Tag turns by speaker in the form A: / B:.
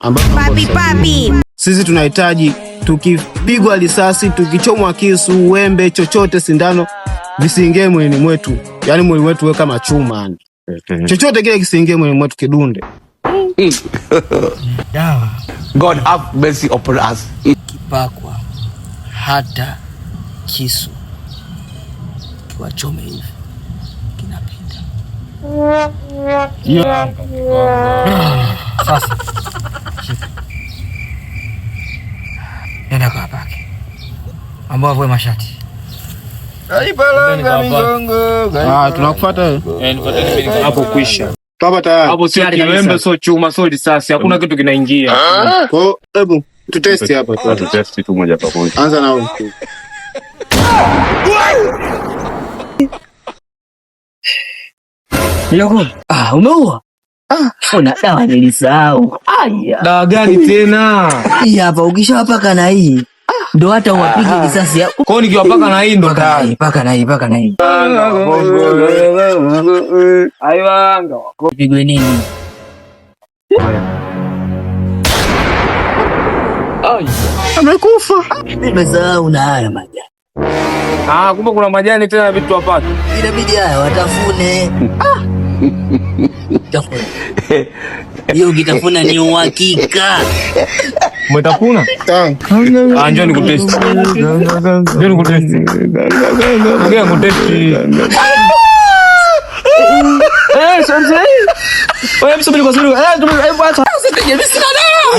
A: Ambayo
B: Papi, papi.
A: Sisi tunahitaji tukipigwa risasi, tukichomwa kisu, wembe, chochote, sindano visiingie mwilini mwetu, yaani mwili wetu uwe kama chuma yani. Chochote kile kisiingie mwilini mwetu, kidunde.
C: Dawa
D: God have mercy upon us.
C: Kipakwa hata kisu kiwachome hivi kinapita. Sasa shika, nenda kawapake ambao wavue mashati.
A: Ah, tunakufuata wewe.
E: Hapo kwisha.
A: Hapa tayari.
E: Hapo sio
C: Tayari kabisa.
E: kiwembe, sio chuma, sio risasi, hakuna kitu kinaingia.
A: Kwa hiyo hebu tutest hapa.
F: Tutest tu moja kwa moja.
A: Anza na wewe.
C: Mdogo, ah, umeua? Ah, una dawa nilisahau. Aya.
E: Dawa gani tena?
C: Hii hapa ukishawapaka na hii ndo hata uwapige risasi ya
E: Kwa hiyo nikiwapaka na hii ndo
C: paka na
E: tayari.
C: hii, paka na hii, paka na hii. Pigwe nini?
A: Amekufa.
C: Nimesahau na haya majani.
E: Ah, kumbe kuna majani tena na vitu hapa.
C: Inabidi haya watafune. Ah. Tafuna. Hiyo ukitafuna ni uhakika.
E: Umetafuna? Ah, njoo nikutest. Njoo nikutest. Njoo nikutest. Eh, sorry, sorry. Wewe msubiri kwa suri. Eh, acha. Usipige mimi sina dawa.